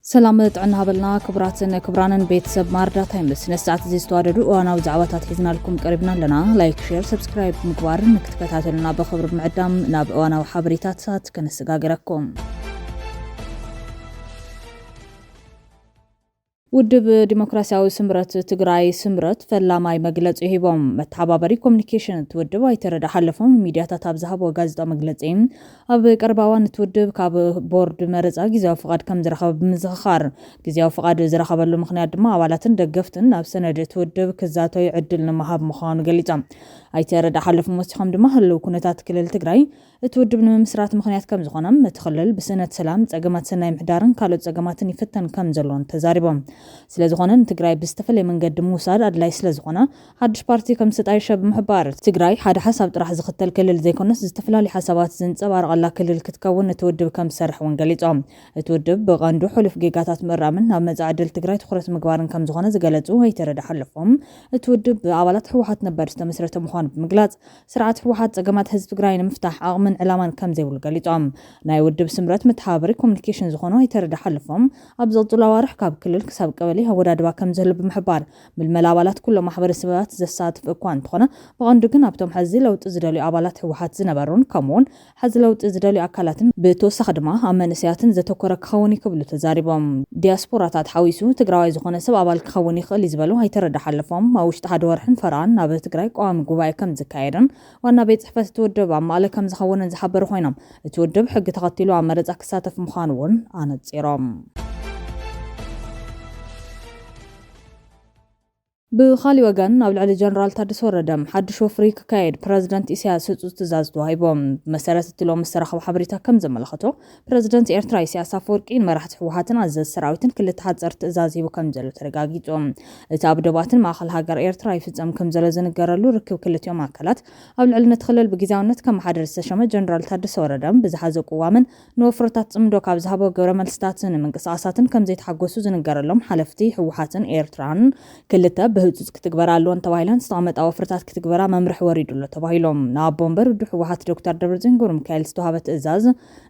ሰላም ጥዕና ሃበልና ክቡራትን ክቡራንን ቤተሰብ ማርዳ ታይምስ። ነዚ ሰዓት እዚ ዝተዋደዱ እዋናዊ ዛዕባታት ሒዝናልኩም ቀሪብና ኣለና። ላይክ፣ ሼር፣ ሰብስክራይብ ምግባር ንክትከታተሉና ብኽብሪ ብምዕዳም ናብ እዋናዊ ሓበሬታታት ከነሰጋግረኩም። ውድብ ዲሞክራሲያዊ ስምረት ትግራይ፣ ስምረት፣ ፈላማይ መግለጺ ሂቦም። መተሓባበሪ ኮሚኒኬሽን እቲ ውድብ ኣይተ ረዳ ሓለፎም ሚድያታት ኣብ ዝሃብዎ ጋዜጣዊ መግለጺ፣ ኣብ ቀረባ እዋን እቲ ውድብ ካብ ቦርድ መረጻ ግዜያዊ ፍቓድ ከም ዝረኸበ ብምዝኽኻር፣ ግዜያዊ ፍቓድ ዝረኸበሉ ምኽንያት ድማ ኣባላትን ደገፍትን ናብ ሰነድ እቲ ውድብ ክዛተዩ ዕድል ንምሃብ ምዃኑ ገሊጾም። ኣይተ ረዳ ሓለፎም ወሲኾም ድማ ህልው ኩነታት ክልል ትግራይ እቲ ውድብ ንምምስራት ምኽንያት ከም ዝኾነ፣ እቲ ክልል ብስእነት ሰላም፣ ጸገማት ሰናይ ምሕዳርን ካልኦት ጸገማትን ይፍተን ከም ዘሎን ተዛሪቦም። ስለ ዝኾነ ንትግራይ ብዝተፈለየ መንገዲ ምውሳድ ኣድላይ ስለ ዝኾነ፣ ሓድሽ ፓርቲ ከም ዝተጣየሸ ብምሕባር፣ ትግራይ ሓደ ሓሳብ ጥራሕ ዝኽተል ክልል ዘይኮነስ፣ ዝተፈላለዩ ሓሳባት ዝንጸባረቐላ ክልል ክትከውን እቲ ውድብ ከም ዝሰርሕ እውን ገሊጾም። እቲ ውድብ ብቐንዱ ሕሉፍ ጌጋታት ምእራምን ናብ መጻኢ ዕድል ትግራይ ትኹረት ምግባርን ከም ዝኾነ ዝገለጹ ኣይተ ረዳ ሓለፎም፣ እቲ ውድብ ብኣባላት ህወሓት ነበር ዝተመስረተ ምዃኑ ብምግላጽ፣ ስርዓት ህወሓት ጸገማት ህዝቢ ትግራይ ንምፍታሕ ዓቕምን ዕላማን ከም ዘይብሉ ገሊጾም። ናይ ውድብ ስምረት መተሓባበሪ ኮሚኒኬሽን ዝኾኑ ኣይተ ረዳ ሓለፎም፣ ኣብ ዝቕጽሉ ኣዋርሕ ካብ ክልል ክሳብ ቀበሌ ኣወዳድባ ከም ዝህሉ ብምሕባር፣ ምልመላ ኣባላት ኩሎም ማሕበረሰባት ዘሳትፍ እኳ እንተኾነ፣ ብቐንዱ ግን ኣብቶም ሕዚ ለውጢ ዝደልዩ ኣባላት ህወሓት ዝነበሩን ከምኡውን ሕዚ ለውጢ ዝደልዩ ኣካላትን ብተወሳኺ ድማ ኣብ መንእሰያትን ዘተኮረ ክኸውን እዩ ክብሉ ተዛሪቦም። ዲያስፖራታት ሓዊሱ ትግራዋይ ዝኾነ ሰብ ኣባል ክኸውን ይኽእል እዩ ዝበሉ ኣይተ ረዳ ሓለፎም፣ ኣብ ውሽጢ ሓደ ወርሕን ፈረቓን ናብ ትግራይ ቀዋሚ ጉባኤ ከም ዝካየድን ዋና ቤት ጽሕፈት እቲ ውድብ ኣብ መቐለ ከም ዝኸውንን ዝሓበሩ ኮይኖም፣ እቲ ውድብ ሕጊ ተኸቲሉ ኣብ መረጻ ክሳተፍ ምዃኑ እውን ኣነጺሮም። ብኻሊእ ወገን፣ ኣብ ልዕሊ ጀነራል ታደሰ ወረደ ሓድሽ ወፍሪ ክካየድ ፕረዚደንት ኢሳያስ ህጹጽ ትእዛዝ ተዋሂቦም። ብመሰረት እቲ ሎሚ ዝተረኸበ ሓበሬታ ከም ዘመላኸቶ፣ ፕረዚደንት ኤርትራ ኢሳያስ ኣፈወርቂ ንመራሕቲ ህወሓትን ኣዘዝቲ ሰራዊትን ክልተ ሓጸርቲ ትእዛዝ ሂቡ ከም ዘሎ ተረጋጊጹ። እቲ ኣብ ዶባትን ማእኸል ሃገር ኤርትራ ይፍጸም ከም ዘሎ ዝንገረሉ ርክብ ክልቲኦም ኣካላት፣ ኣብ ልዕሊ ነቲ ክልል ብግዜያውነት ከመሓድር ዝተሸመ ጀነራል ታደሰ ወረደ ብዝሓዞ ቅዋምን ንወፍርታት ጽምዶ ካብ ዝሃቦ ግብረ መልስታትን ምንቅስቓሳትን ከም ዘይተሓጎሱ ዝንገረሎም ሓለፍቲ ህወሓትን ኤርትራን፣ ክልተ ብህጹጽ ክትግበራ ኣለወን ተባሂለን ዝተቐመጣ ወፍርታት ክትግበራ መምርሒ ወሪዱ ኣሎ ተባሂሎም። ንኣቦ ወንበር ውድብ ህወሓት ዶክተር ደብረጽዮን ገብረሚካኤል ዝተዋሃበ ትእዛዝ፣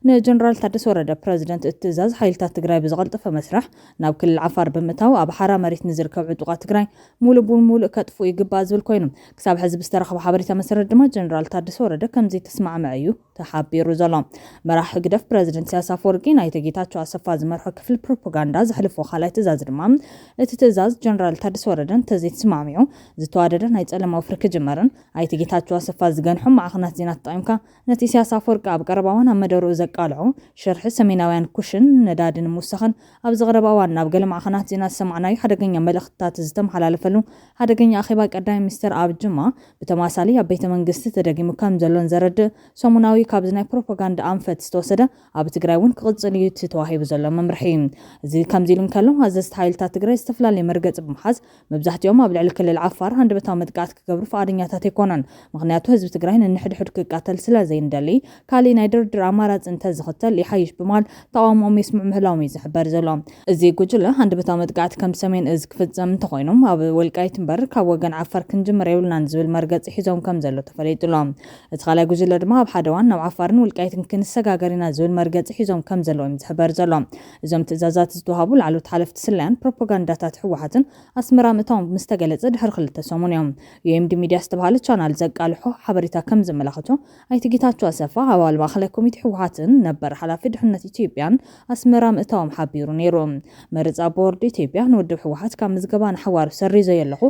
ንጀነራል ታደሰ ወረደ ፕረዚደንት እቲ ትእዛዝ ሓይልታት ትግራይ ብዝቐልጠፈ መስርሕ ናብ ክልል ዓፋር ብምእታው ኣብ ሓራ መሬት ንዝርከብ ዕጡቓት ትግራይ ሙሉእ ብሙሉእ ከጥፍኡ ይግባእ ዝብል ኮይኑ፣ ክሳብ ሕዚ ብዝተረኸበ ሓበሬታ መሰረት ድማ ጀነራል ታደሰ ወረደ ከም ዘይተስማዕመዐ እዩ ተሓቢሩ ዘሎ። መራሒ ህግደፍ ፕረዚደንት ኢሳያስ ኣፈወርቂ ናይተ ጌታቸው ኣሰፋ ዝመርሖ ክፍሊ ፕሮፓጋንዳ ዘሕልፎ ካልኣይ ትእዛዝ ድማ፣ እቲ ትእዛዝ ጀነራል ታደሰ ወረደ እንተዘይተስማዕሚዑ ዝተዋደደ ናይ ጸለማ ወፍሪ ክጅመርን ኣይተ ጌታቸው ኣሰፋ ዝገንሖም ማዕኸናት ዜና ተጠቒምካ ነቲ ኢሳያስ ኣፈወርቂ ኣብ ቀረባ እዋን ኣብ መደርኡ ዘቃልዖ ሽርሒ ሰሜናውያን ኩሽን ነዳዲ ንምውሳኽን ኣብዚ ቀረባ እዋን ናብ ገለ ማዕኸናት ዜና ዝሰማዕናዮ ሓደገኛ መልእኽትታት ዝተመሓላለፈሉ ሓደገኛ ኣኼባ ቀዳማይ ሚኒስተር ኣብ ጅማ ብተማሳሊ ኣብ ቤተ መንግስቲ ተደጊሙ ከም ዘሎን ዘረድእ ሰሙናዊ ካብዚ ናይ ፕሮፓጋንዳ ኣንፈት ዝተወሰደ ኣብ ትግራይ እውን ክቕጽል እዩ እቲ ተዋሂቡ ዘሎ መምርሒ። እዚ ከምዚ ኢሉ እንከሎ፣ ኣዘዝቲ ሓይልታት ትግራይ ዝተፈላለየ መርገጺ ብምሓዝ መብዛሕትኦም ኣብ ልዕሊ ክልል ዓፋር ሃንደበታዊ መጥቃዕቲ ክገብሩ ፍቓደኛታት ኣይኮኑን። ምኽንያቱ ህዝቢ ትግራይ ነንሕድሕዱ ክቃተል ስለ ዘይንደሊ፣ ካሊእ ናይ ድርድር ኣማራጺ እንተዝኽተል ይሓይሽ ብምባል ተቓውሞኦም የስምዑ ምህላዎም እዩ ዝሕበር ዘሎ። እዚ ጉጅለ ሃንደበታዊ መጥቃዕቲ ከም ሰሜን እዝ ክፍጽም እንተኾይኑ፣ ኣብ ወልቃይት እምበር ካብ ወገን ዓፋር ክንጅምር የብልናን ዝብል መርገጺ ሒዞም ከም ዘሎ ተፈሊጡ ኣሎ። እቲ ካልኣይ ጉጅለ ድማ ኣብ ሓደ እዋን ናብ ዓፋርን ወልቃይትን ክንሰጋገር ኢና ዝብል መርገጺ ሒዞም ከም ዘለዉ እዮም ዝሕበር ዘሎ። እዞም ትእዛዛት ዝተዋሃቡ ላዕለዎት ሓለፍቲ ስለያን ፕሮፓጋንዳታት ህወሓትን ኣስመራ ምእታዎም ምስ ተገለጸ ድሕሪ ክልተ ሰሙን እዮም። ዩ ኤም ዲ ሚድያ ዝተባህለ ቻናል ዘቃልሖ ሓበሬታ ከም ዘመላኸቶ፣ ኣይተ ጌታቸው ኣሰፋ ኣባል ማእኸላይ ኮሚቴ ህወሓትን ነበር ሓላፊ ድሕነት ኢትዮጵያን ኣስመራ ምእታዎም ሓቢሩ ነይሩ። መረጻ ቦርድ ኢትዮጵያ ንውድብ ህወሓት ካብ ምዝገባ ንሓዋሩ ሰሪዘዮ ኣለኹ፣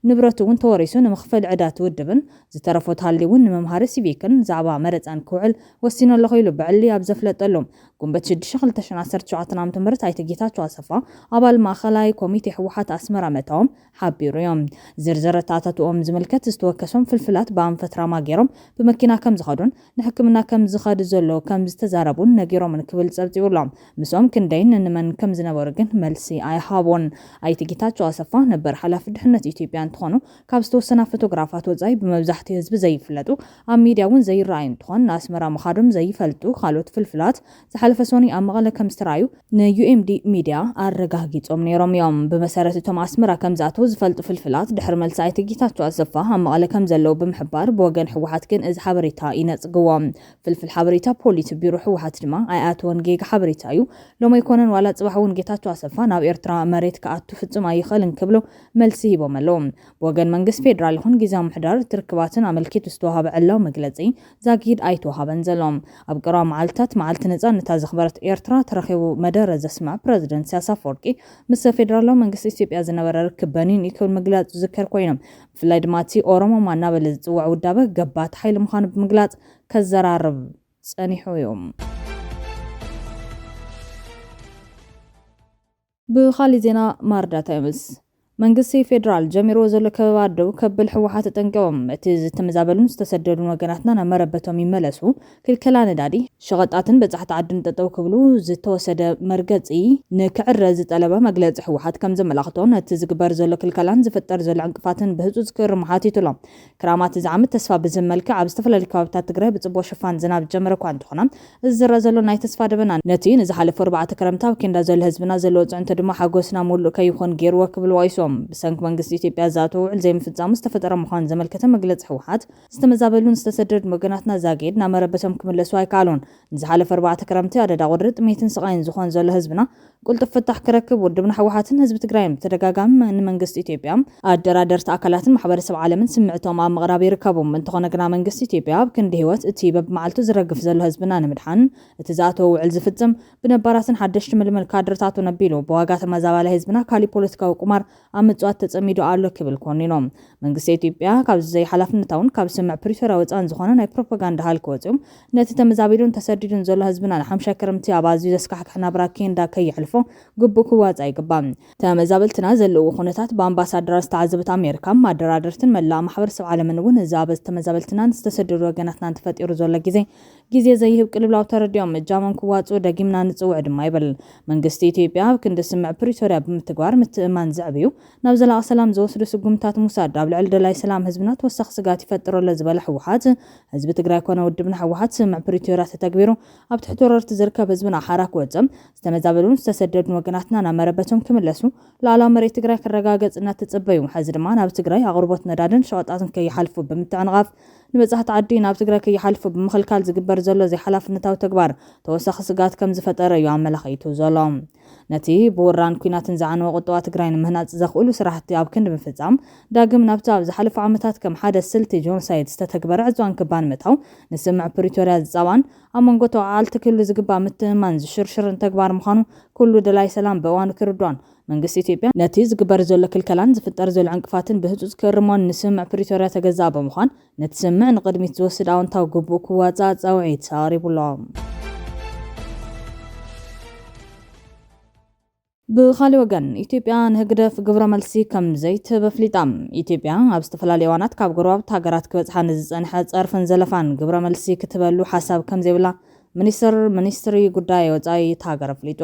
ንብረቱ እውን ተወሪሱ ንምኽፈል ዕዳ እቲ ውድብን ዝተረፎ ተሃልዩ እውን ንመምሃሪ ሲቪክን ዛዕባ መረጻን ክውዕል ወሲነ ኣለኹ ኢሉ ብዕሊ ኣብ ዘፍለጠሉ፣ ጉንበት ሽዱሽተ ክልተ ሽሕን ዓሰርተ ሸውዓተን ዓመተ ምህረት ኣይተ ጌታቸው ኣሰፋ ኣባል ማእኸላይ ኮሚቴ ህወሓት ኣስመራ ምእታዎም ሓቢሩ እዮም። ዝርዝር ኣተኣታትኦም ዝምልከት ዝተወከሶም ፍልፍላት ብኣንፈት ራማ ገይሮም ብመኪና ከም ዝኸዱን ንሕክምና ከም ዝኸዱ ዘሎ ከም ዝተዛረቡን ነጊሮምን ክብል ጸብጺቡ ኣሎ። ምስኦም ክንደይን እንመን ከም ዝነበሩ ግን መልሲ ኣይሃቡን። ኣይተ ጌታቸው ኣሰፋ ነበር ሓላፊ ድሕነት ኢትዮጵያ እንትኾኑ፣ ካብ ዝተወሰና ፎቶግራፋት ወጻኢ ብመብዛሕትኡ ህዝቢ ዘይፍለጡ፣ ኣብ ሚድያ እውን ዘይረኣዩ እንትኾን፣ ንኣስመራ ምኻዶም ዘይፈልጡ ካልኦት ፍልፍላት ዝሓለፈ ሰኑይ ኣብ መቐለ ከም ዝተረኣዩ ን ዩ ኤም ዲ ሚድያ ኣረጋጊጾም ነይሮም እዮም። ብመሰረት እቶም ኣስመራ ከም ዝኣተዉ ዝፈልጡ ፍልፍላት ድሕሪ መልሲ ኣይተ ጌታቸው ኣሰፋ ኣብ መቐለ ከም ዘለዉ ብምሕባር፣ ብወገን ህወሓት ግን እዚ ሓበሬታ ይነጽግዎ። ፍልፍል ሓበሬታ ፖሊት ቢሮ ህወሓት ድማ ኣይኣተወን፣ ጌጋ ሓበሬታ እዩ፣ ሎም ኣይኮነን ዋላ ጽባሕ እውን ጌታቸው ኣሰፋ ናብ ኤርትራ መሬት ክኣቱ ፍጹም ኣይኽእልን ክብሉ መልሲ ሂቦም ኣለዉ። ብወገን መንግስቲ ፌዴራል ይኹን ግዝያዊ ምምሕዳር እቲ ርክባትን ኣመልኪቱ ዝተዋሃበ ዕላዊ መግለጺ ዛጊድ ኣይተዋሃበን ዘሎ። ኣብ ቀረባ መዓልታት መዓልቲ ነጻነታ ዘኽበረት ኤርትራ ተረኺቡ መደረ ዘስምዕ ፕረዚደንት ኢሳያስ ኣፈወርቂ፣ ምስ ፌደራላዊ መንግስቲ ኢትዮጵያ ዝነበረ ርክብ በኒን እዩ ክብል ምግላጹ ዝዝከር ኮይኑ፣ ብፍላይ ድማ እቲ ኦሮሞማ እናበለ ዝጽዋዕ ውዳበ ገባት ሓይሊ ምዃኑ ብምግላጽ ከዘራርብ ጸኒሑ እዩ። ብኻሊእ ዜና፣ ማርዳ ታይምስ መንግስቲ ፌዴራል ጀሚርዎ ዘሎ ከበባ ደው ከብል ህወሓት ኣጠንቀቖም። እቲ ዝተመዛበሉን ዝተሰደዱን ወገናትና ናብ መረበቶም ይመለሱ፣ ክልከላ ነዳዲ፣ ሸቐጣትን በጻሕቲ ዓድን ጠጠው ክብሉ ዝተወሰደ መርገጺ ንክዕረ ዝጠለበ መግለጺ ህወሓት ከም ዘመላኽቶ፣ ነቲ ዝግበር ዘሎ ክልከላን ዝፍጠር ዘሎ ዕንቅፋትን ብህጹጽ ክእርሙ ሓቲቱ ኣሎ። ክራማት እዚ ዓመት ተስፋ ብዝህብ መልክዕ ኣብ ዝተፈላለዩ ከባቢታት ትግራይ ብጽቡቕ ሽፋን ዝናብ ዝጀመረ እኳ እንተኾነ፣ እዚ ዝረአ ዘሎ ናይ ተስፋ ደበና ነቲ ንዝሓለፈ ኣርባዕተ ክረምቲ ኣብ ኬንዳ ዘሎ ህዝብና ዘለዎ ጽዕንቶ ድማ ሓጎስና ምሉእ ከይኾን ገይርዎ ክብሉ ወቒሶም። ብሰንኪ መንግስቲ ኢትዮጵያ ዝኣተወ ውዕል ዘይምፍጻሙ ዝተፈጠረ ምዃኑ ዘመልከተ መግለጺ ህወሓት፣ ዝተመዛበሉን ዝተሰደዱን ወገናትና ዛጊድ ናብ መረበቶም ክምለሱ ኣይከኣሉን። ንዝሓለፈ ኣርባዕተ ክረምቲ ኣደዳ ቁሪ፣ ጥሜትን ስቓይን ዝኾን ዘሎ ህዝብና ቅልጡፍ ፍታሕ ክረክብ ውድብና ህወሓትን ህዝቢ ትግራይን ብተደጋጋሚ ንመንግስቲ ኢትዮጵያ፣ ኣደራደርቲ ኣካላትን ማሕበረሰብ ዓለምን ስምዕቶም ኣብ ምቕራብ ይርከቡ። እንተኾነ ግና መንግስቲ ኢትዮጵያ ኣብ ክንዲ ህይወት እቲ በብመዓልቱ ዝረግፍ ዘሎ ህዝብና ንምድሓን እቲ ዝኣተወ ውዕል ዝፍጽም ብነባራትን ሓደሽቲ ምልምል ካድርታቱን ኣቢሉ ብዋጋ ተመዛባላይ ህዝብና ካሊእ ፖለቲካዊ ቁማር ኣብ ምጽዋት ተጸሚዱ ኣሎ ክብል ኮኒኖም። መንግስቲ ኢትዮጵያ ካብ ዘይሓላፍነታውን ካብ ስምምዕ ፕሪቶርያ ወጻእን ዝኾነ ናይ ፕሮፓጋንዳ ሃልኪ ወጺኦም ነቲ ተመዛቢሉን ተሰዲዱን ዘሎ ህዝብና ንሓምሻይ ክረምቲ ኣብ ኣዝዩ ዘስካሕክሕ ናብራ ኬንዳ ከየሕልፎ ግቡእ ክዋጻእ ይግባእ። ተመዛበልትና ዘለዉ ኩነታት ብኣምባሳደራት ዝተዓዘበት ኣሜሪካ፣ ኣደራደርትን መላእ ማሕበረሰብ ዓለምን እውን እዚ ኣብ ተመዛበልትናን ዝተሰደዱ ወገናትናን ተፈጢሩ ዘሎ ግዜ ግዜ ዘይህብ ቅልውላው ተረዲኦም እጃሞም ክዋጽኡ ደጊምና ንጽውዕ ድማ ይብል። መንግስቲ ኢትዮጵያ ኣብ ክንዲ ስምምዕ ፕሪቶርያ ብምትግባር ምትእምማን ዘዕብዩ ናብ ዘላቒ ሰላም ዝወስዱ ስጉምታት ምውሳድ ኣብ ልዕሊ ደላይ ሰላም ህዝብና ተወሳኺ ስግኣት ይፈጥር ኣሎ ዝበለ ህወሓት፣ ህዝቢ ትግራይ ኮነ ውድብና ህወሓት ስምምዕ ፕሪቶርያ ተተግቢሩ ኣብ ትሕቲ ወረርቲ ዝርከብ ህዝብና ሓራ ክወፅም፣ ዝተመዛበሉን ዝተሰደዱን ወገናትና ናብ መረበቶም ክምለሱ፣ ሉዓላዊ መሬት ትግራይ ክረጋገጽ እናተጸበዩ፣ ሕዚ ድማ ናብ ትግራይ ኣቕርቦት ነዳድን ሸቐጣትን ከይሓልፉ ብምትዕንቓፍ፣ ንበጻሕቲ ዓዲ ናብ ትግራይ ከይሓልፉ ብምኽልካል ዝግበር ዘሎ ዘይሓላፍነታዊ ተግባር ተወሳኺ ስግኣት ከም ዝፈጠረ እዩ ኣመላኺቱ ዘሎ። ነቲ ብውራን ኲናትን ዝዓነወ ቁጠባ ትግራይ ንምህናጽ ዘኽእሉ ስራሕቲ ኣብ ክንዲ ምፍጻም፣ ዳግም ናብቲ ኣብ ዝሓለፉ ዓመታት ከም ሓደ ስልቲ ጆኖሳይድ ዝተተግበረ ዕጽዋን ክባን ምእታው፣ ንስምምዕ ፕሪቶርያ ዝጻባን ኣብ መንጎ ተወዓዓልቲ ክህሉ ዝግባእ ምትእምማን ዝሽርሽርን ተግባር ምዃኑ ኩሉ ደላይ ሰላም ብእዋኑ ክርድኦን፣ መንግስቲ ኢትዮጵያ ነቲ ዝግበር ዘሎ ክልከላን ዝፍጠር ዘሎ ዕንቅፋትን ብህጹጽ ክእርሞን ንስምምዕ ፕሪቶርያ ተገዛእ ብምዃን፣ ነቲ ስምምዕ ንቕድሚት ዝወስድ ኣወንታዊ ግቡእ ክዋጻእ ጻውዒት ኣቕሪቡ ኣሎ። ብኻልእ ወገን፣ ኢትዮጵያ ንህግደፍ ግብረ መልሲ ከም ዘይትህብ ኣፍሊጣ። ኢትዮጵያ ኣብ ዝተፈላለዩ እዋናት ካብ ጎረባብቲ ሃገራት ክበጽሓ ንዝጸንሐ ጸርፍን ዘለፋን ግብረ መልሲ ክትህበሉ ሓሳብ ከም ዘይብላ ሚኒስትር ሚኒስትሪ ጉዳይ ወጻኢ እታ ሃገር ኣፍሊጡ።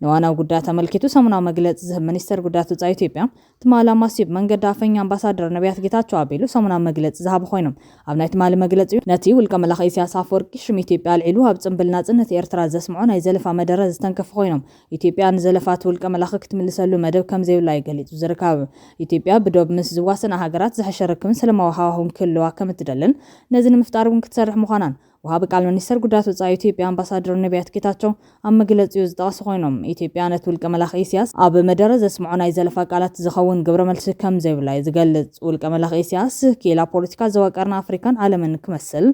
ንዋናዊ ጉዳያት ኣመልኪቱ ሰሙናዊ መግለጺ ዝህብ ሚኒስትር ጉዳያት ወጻኢ ኢትዮጵያ፣ ትማሊ ኣማስዩ ብመንገዲ ኣፈኛ ኣምባሳደር ነቢያት ጌታቸው ኣቢሉ ሰሙናዊ መግለጺ ዝሃበ ኮይኑ፣ ኣብ ናይ ትማሊ መግለጺኡ ነቲ ውልቀ መላኺ ኢሳያስ ኣፈወርቂ ሽም ኢትዮጵያ ኣልዒሉ ኣብ ጽምብል ናጽነት ኤርትራ ዘስምዖ ናይ ዘለፋ መደረ ዝተንከፉ ኮይኖም፣ ኢትዮጵያ ንዘለፋ እቲ ውልቀ መላኺ ክትምልሰሉ መደብ ከም ዘይብላ እዩ ገሊጹ ዝርከብ። ኢትዮጵያ ብዶብ ምስ ዝዋሰና ሃገራት ዝሐሸ ርክብን ሰላማዊ ሃዋህውን ክህልዋ ከም እትደልን ነዚ ንምፍጣር እውን ክትሰርሕ ምዃናን ወሃቢ ቃል ሚኒስተር ጉዳያት ወጻኢ ኢትዮጵያ ኣምባሳደር ነቢያት ጌታቸው ኣብ መግለጺኡ ዝጠቐሱ ኮይኖም፣ ኢትዮጵያ ነቲ ውልቀ መላኺ ኢሳያስ ኣብ መደረ ዘስምዖ ናይ ዘለፋ ቃላት ዝኸውን ግብረ መልሲ ከም ዘይብላ እዩ ዝገልጽ። ውልቀ መላኺ ኢሳያስ ኪኢላ ፖለቲካ ዞባ ቀርኒ ኣፍሪካን ዓለምን ክመስል፣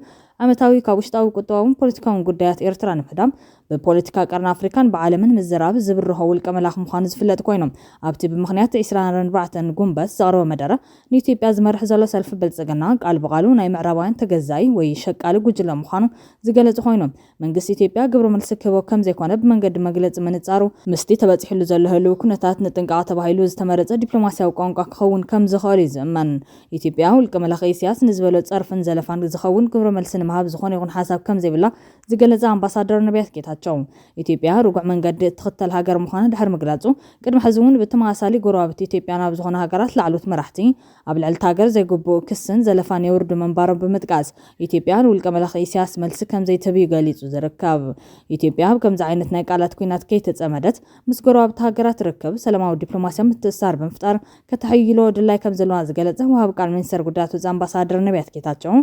ዓመታዊ ካብ ውሽጣዊ ቁጠባውን ፖለቲካውን ጉዳያት ኤርትራ ንምህዳም ብፖለቲካ ቀርኒ ኣፍሪካን ብዓለምን ምዝራብ ዝብርሆ ውልቀ መላኺ ምዃኑ ዝፍለጥ ኮይኖም፣ ኣብቲ ብምኽንያት ዕስራን ኣርባዕተን ጉንበት ዘቕረቦ መደረ፣ ንኢትዮጵያ ዝመርሕ ዘሎ ሰልፊ ብልጽግና ቃል ብቓሉ ናይ ምዕራባውያን ተገዛኢ ወይ ሸቃሊ ጉጅለ ምዃኑ ዝገለጹ ኮይኖም፣ መንግስቲ ኢትዮጵያ ግብረ መልሲ ክህቦ ከም ዘይኮነ ብመንገዲ መግለጺ ምንጻሩ፣ ምስቲ ተበጺሕሉ ዘሎ ህልው ኩነታት ንጥንቃቐ ተባሂሉ ዝተመረጸ ዲፕሎማስያዊ ቋንቋ ክኸውን ከም ዝኽእል እዩ ዝእመን። ኢትዮጵያ ውልቀ መላኺ ኢሳያስ ንዝበሎ ጸርፍን ዘለፋን ዝኸውን ግብረ መልሲ ምሃብ ዝኾነ ይኹን ሓሳብ ከም ዘይብላ ዝገለጸ ኣምባሳደር ነቢያት ጌታቸው፣ ኢትዮጵያ ርጉዕ መንገዲ እትኽተል ሃገር ምዃና ድሕሪ ምግላጹ፣ ቅድሚ ሕዚ እውን ብተመሳሳሊ ጎረባብቲ ኢትዮጵያ ናብ ዝኾነ ሃገራት ላዕሎት መራሕቲ ኣብ ልዕሊ እታ ሃገር ዘይግቡእ ክስን ዘለፋን የውርዱ ምንባሮም ብምጥቃስ፣ ኢትዮጵያ ንውልቀ መላኺ ኢሳያስ መልሲ ከም ዘይትህብ እዩ ገሊጹ ዝርከብ። ኢትዮጵያ ኣብ ከምዚ ዓይነት ናይ ቃላት ኲናት ከይተጸመደት፣ ምስ ጎረባብቲ ሃገራት ርክብ ሰላማዊ ዲፕሎማስያዊ ምትእስሳር ብምፍጣር ከተሐይሎ ድላይ ከም ዘለዋ ዝገለጸ ወሃቢ ቃል ሚኒስተር ጉዳያት ወጻኢ ኣምባሳደር ነቢያት ጌታቸው፣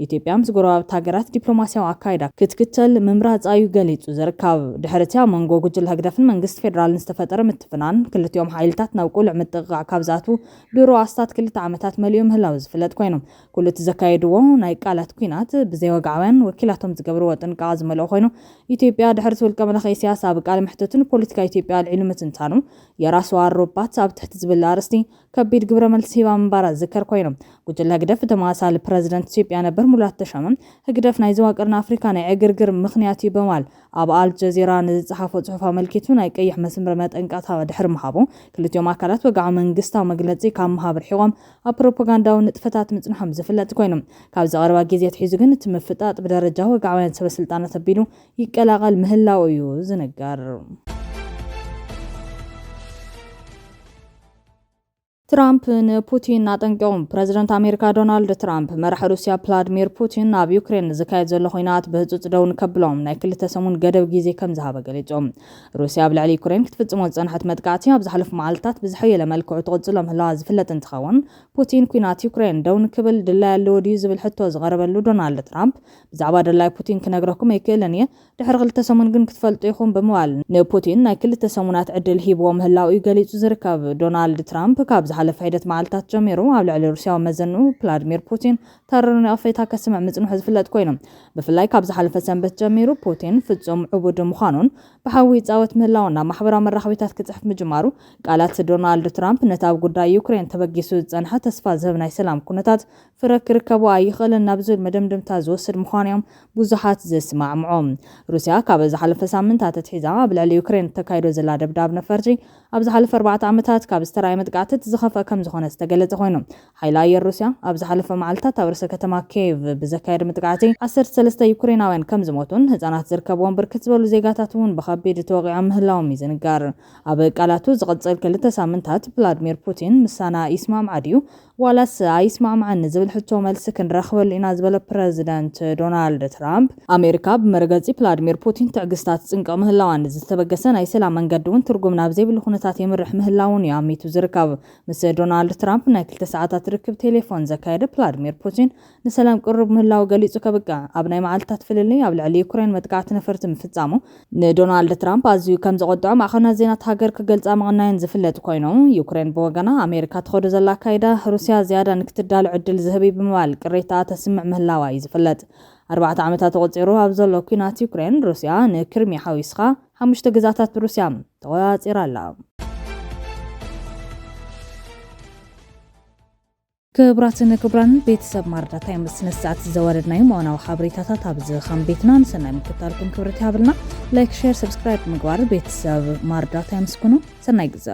ኢትዮጵያ ምስ ጎረባብቲ ሃገራት ዲፕሎማስያዊ ኣካይዳ ክትክተል ምምራጻ እዩ ገሊጹ ዝርከብ። ድሕሪ እቲ ኣብ መንጎ ጉጅለ ህግደፍን መንግስቲ ፌደራልን ዝተፈጠረ ምትፍናን፣ ክልቲኦም ሓይልታት ናብ ቅሉዕ ምጥቕቓዕ ካብ ዝኣትዉ ድሮ ኣስታት ክልተ ዓመታት መሊኡ ምህላው ዝፍለጥ ኮይኑ፣ ኩሉ እቲ ዘካየድዎ ናይ ቃላት ኲናት ብዘይ ወግዓውያን ወኪላቶም ዝገብርዎ ጥንቃቐ ዝመልኦ ኮይኑ፣ ኢትዮጵያ ድሕሪ እቲ ውልቀ መላኺ ኢሳያስ ኣብ ቃለ መሕትቱ ንፖለቲካ ኢትዮጵያ ኣልዒሉ ምትንታኑ፣ የራስዋ ሮባት ኣብ ትሕቲ ዝብል ኣርእስቲ ከቢድ ግብረ መልሲ ሂባ ምንባራ ዝዝከር ኮይኑ፣ ጉጅለ ህግደፍ ብተመሳሳሊ ፕረዚደንት ኢትዮጵያ ነበር ሙላቱ ተሾመ፣ ህግደፍ ናይ ዞባ ቀርኒ ኣፍሪካ ናይ ዕግርግር ምኽንያት እዩ በማል ኣብ ኣል ጀዚራ ንዝጸሓፎ ጽሑፍ ኣመልኪቱ ናይ ቀይሕ መስመር መጠንቀቕታ ድሕሪ ምሃቡ፣ ክልቲኦም ኣካላት ወግዓዊ መንግስታዊ መግለጺ ካብ ምሃብ ርሒቖም ኣብ ፕሮፓጋንዳዊ ንጥፈታት ምጽንሖም ዝፍለጥ ኮይኑ፣ ካብዚ ቀረባ ግዜ ኣትሒዙ ግን እቲ ምፍጣጥ ብደረጃ ወግዓውያን ሰበ ስልጣናት ኣቢሉ ይቀላቐል ምህላው እዩ ዝንገር። ትራምፕ ንፑቲን ኣጠንቂቖም። ፕረዚደንት ኣሜሪካ ዶናልድ ትራምፕ፣ መራሒ ሩስያ ፕላድሚር ፑቲን ኣብ ዩክሬን ዝካየድ ዘሎ ኲናት ብህጹጽ ደው ንከብሎም ናይ ክልተ ሰሙን ገደብ ግዜ ከም ዝሃበ ገሊጹ። ሩስያ ኣብ ልዕሊ ዩክሬን ክትፍጽሞ ዝጸንሐት መጥቃዕቲ ኣብ ዝሓለፉ መዓልታት ብዝሐየለ መልክዑ ትቕጽሎ ምህላዋ ዝፍለጥ እንትኸውን፣ ፑቲን ኲናት ዩክሬን ደው ንክብል ድላይ ኣለዎ ድዩ ዝብል ሕቶ ዝቐረበሉ ዶናልድ ትራምፕ፣ ብዛዕባ ድላይ ፑቲን ክነግረኩም ኣይክእልን እየ፣ ድሕሪ ክልተ ሰሙን ግን ክትፈልጡ ኢኹም ብምባል ንፑቲን ናይ ክልተ ሰሙናት ዕድል ሂብዎ ምህላው እዩ ገሊጹ ዝርከብ። ዶናልድ ትራምፕ ካብ ዝሓለፈ ሒደት መዓልታት ጀሚሩ ኣብ ልዕሊ ሩስያዊ መዘንኡ ፕላድሚር ፑቲን ተሪር ነቐፌታ ከስምዕ ምጽንሑ ዝፍለጥ ኮይኑ፣ ብፍላይ ካብ ዝሓለፈ ሰንበት ጀሚሩ ፑቲን ፍጹም ዕቡድ ምዃኑን ብሓዊ ይጻወት ምህላውን ናብ ማሕበራዊ መራኸቢታት ክጽሕፍ ምጅማሩ፣ ቃላት ዶናልድ ትራምፕ ነቲ ኣብ ጉዳይ ዩክሬን ተበጊሱ ዝጸንሐ ተስፋ ዝህብ ናይ ሰላም ኩነታት ፍረ ክርከቦ ኣይኽእልን ናብ ዝብል መደምደምታ ዝወስድ ምዃኑ እዮም ብዙሓት ዝስማዕምዑ። ሩስያ ካብ ዝሓለፈ ሳምንታት ኣትሒዛ ኣብ ልዕሊ ዩክሬን እተካይዶ ዘላ ደብዳብ ነፈርቲ ኣብ ዝሓለፈ ኣርባዕተ ዓመታት ካብ ዝተራእየ መጥቃዕቲ እቲ ዝኸፍአ ከም ዝኾነ ዝተገለጸ ኮይኑ፣ ሓይሊ ኣየር ሩስያ ኣብ ዝሓለፈ መዓልታት ኣብ ርእሰ ከተማ ኬቭ ብዘካየደ መጥቃዕቲ ዓሰርተ ሰለስተ ዩክሬናውያን ከም ዝሞቱን ህጻናት ዝርከብዎም ብርክት ዝበሉ ዜጋታት እውን ብኸቢድ ተወቒዖም ምህላዎም እዩ ዝንገር። ኣብ ቃላቱ ዝቕጽል ክልተ ሳምንታት ቭላድሚር ፑቲን ምሳና ይስማምዓ ድዩ ዋላስ ኣይስማዕማዕን ንዝብል ሕቶ መልሲ ክንረኽበሉ ኢና ዝበለ ፕረዚደንት ዶናልድ ትራምፕ፣ ኣሜሪካ ብመርገጺ ቭላድሚር ፑቲን ትዕግስታ ትጽንቀቕ ምህላዋ ንዝተበገሰ ናይ ሰላም መንገዲ እውን ትርጉም ናብ ዘይብሉ ኩነታት የምርሕ ምህላውን እዩ ኣሚቱ ዝርከብ። ምስ ዶናልድ ትራምፕ ናይ ክልተ ሰዓታት ርክብ ቴሌፎን ዘካየደ ቭላድሚር ፑቲን ንሰላም ቅሩብ ምህላው ገሊጹ ከብቅዕ፣ ኣብ ናይ መዓልታት ፍልልይ ኣብ ልዕሊ ዩክሬን መጥቃዕቲ ነፈርቲ ምፍጻሙ ንዶናልድ ትራምፕ ኣዝዩ ከም ዘቖጥዖ ማዕኸናት ዜናት ሃገር ክገልጻ ምቕናየን ዝፍለጥ ኮይኑ፣ ዩክሬን ብወገና ኣሜሪካ ትኸዶ ዘላ ኣካይዳ ሩስያ ዝያዳ ንክትዳሎ ዕድል ዝህብ እዩ ብምባል ቅሬታ ተስምዕ ምህላዋ እዩ ዝፍለጥ። ኣርባዕተ ዓመታት ተቖጺሩ ኣብ ዘሎ ኲናት ዩክሬን፣ ሩስያ ንክሪሚያ ሓዊስኻ ሓሙሽተ ግዛታት ሩስያ ተቖጻጺራ ኣላ። ክቡራትን ክቡራን ቤተሰብ ማርዳ ታይምስ፣ ነዚ ሰዓት ዘወረድናዮም እዋናዊ ሓበሬታታት ኣብዚ ከም ቤትና፣ ንሰናይ ምክትታልኩም ክብረት ይሃብልና። ላይክ፣ ሼር፣ ሰብስክራይብ ምግባር ቤተሰብ ማርዳ ታይምስ ኩኑ። ሰናይ ግዘ።